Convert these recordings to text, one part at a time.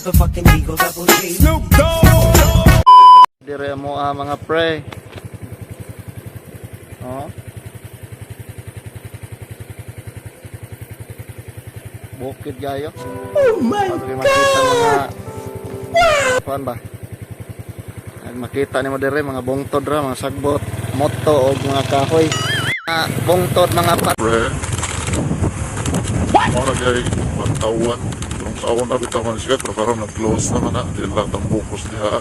Motherfucking Eagle Double G. Dire mo ah, mga pre. Oh. Bukid gayo. Oh my God! Makita mga kuan ba? Ay, makita nimo dire mga bungtod ra, mga sagbot, moto og mga kahoy. Ah, bungtod mga pat. Pre. What? Mao na gay bantawan. Kung taon na bitaw man siya, pero karon nag-close naman na. Di lang ang focus diha.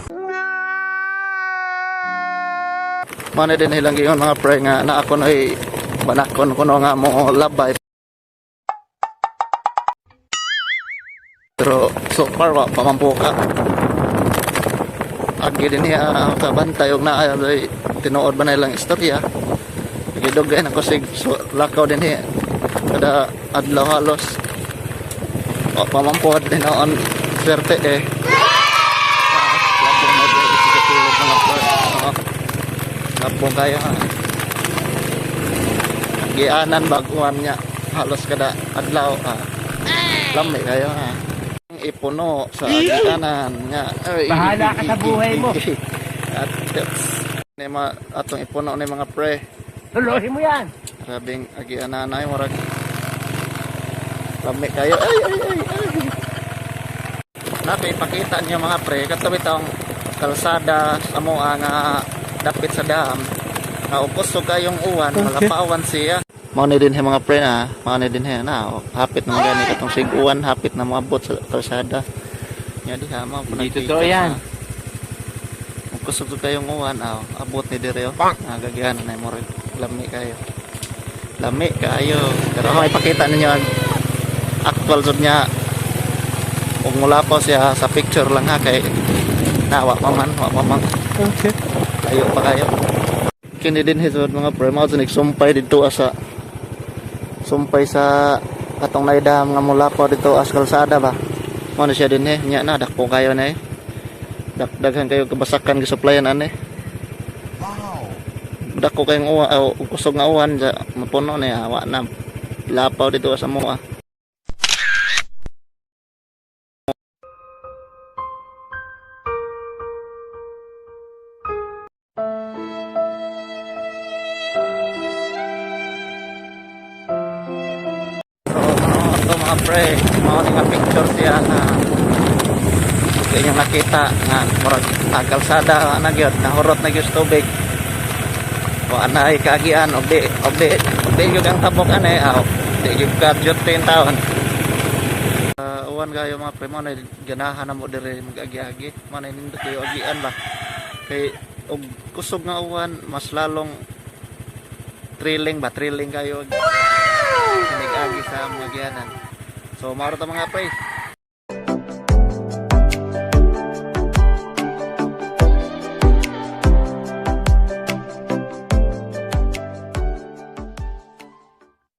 Mao na din ilang giingon mga pre nga na ako noy banakon kuno nga mo labay. Pero so far wa pa man po ka. Agi din niya kabantay og naa ay tinuod ba na ilang istorya. Gidugay na ko sig so, lakaw din niya. Kada adlaw halos. Wa pa man po tinuon swerte eh. Ah, labong na diri sa tulog mga pre. Ah. Labong kayo ha. Gianan baguan niya. Halos kada adlaw ha. Lami kayo ha. Ipuno sa gianan niya. Ay, Bahala ka sa buhay mo. At tips. Ni mga atong ipuno ni mga pre. Tuloy mo yan. Grabing agianan ay murag. Lami kayo. Ay ay ay ay. Nato ipakita niyo mga pre kato bitong kalsada sa moa nga dapit sa dam. Nga kusog kayong uwan, malapawan siya. Mao ni din mga pre na, mao ni din na oh, hapit na gani katong sig-uwan, hapit na moabot sa kalsada. Nya diha mao po Hindi nagpicture totoo yan. sa- Kung kusog kayong uwan, aw, abot ni dire oh. Nagagihan na murag lami kayo. Lami kayo. Pero ako ipakita ninyo ang actual jud niya. Ug mula pa siya sa picture lang ha kay nawa pa man, wa pa man. Okay. Layo pa kayo. Kini din hisod mga pre, mao jud nagsumpay didto sa sumpay sa katong naidam nga mula pa dito as kalsada ba. Mao na siya din eh, nya na dakpo kayo na eh. Daghan kayo kabasakan gisuplayan ani. Dako kayong uwan, aw, kusog nga uwan sa mapuno na ya, wa na lapaw dito sa moa. So, mga ito mga pre, mao ni nga picture siya na sa inyong nakita nga murag ang kalsada na gyud nahurot na gyud sa tubig. O anay kaagian og di og di og di gyud ang tabok ani aw di gyud ka duty in taon. Uwan kayo mga pre, mo na ganahan na mo dire mag-agi-agi. Mo na nindot kayo agian ba. Kay og kusog nga uwan mas lalong thrilling ba, thrilling kayo. Nag-agi sa mga gianan. So maro ta mga pre.